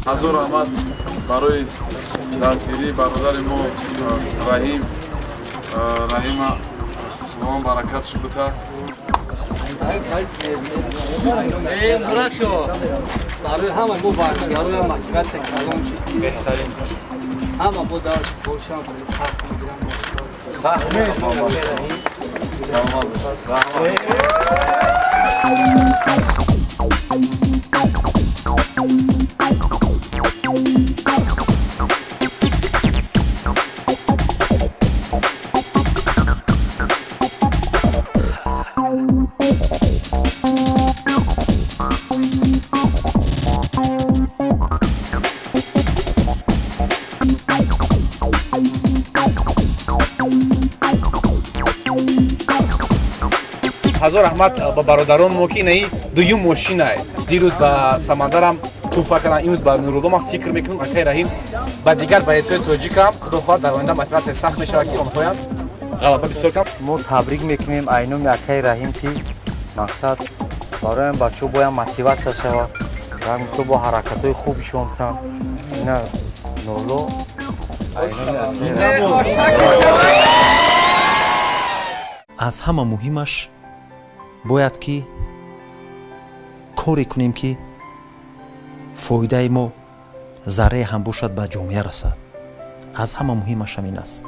Ҳазор раҳмат барои дастгирии бародари мо Раҳим. Раҳима Худованд баракатш бута. Муратшо, барои ҳама мо варзишгароя мотиватсия калон шуд, ки беҳтарин. Ҳама мо дар бошам сахт мегирам. Сахт саломат бош, раҳмат. Ҳазор раҳмат ба бародарон мо, ки инаи дуюм мошинае. Дирӯз ба Самандарам туҳфа кардам, имрӯз ба Нурулло. Ман фикр мекунам, акаи Раҳим ба дигар боецҳои тоҷикам, худо хоҳад, дар оянда мотиватсия сахт мешавад, ки онҳоям ғалаба бисёр кам. Мо табрик мекунем айноми акаи Раҳим, ки мақсад бароям бачаҳо бояд мотиватсия шавад, мисол бо ҳаракатҳои хуб ишон битан. Ина Нурулло айноми. Аз ҳама муҳимаш, бояд ки коре кунем, ки фоидаи мо заррае ҳам бошад, ба ҷомеа расад. Аз ҳама муҳимаш ҳамин аст.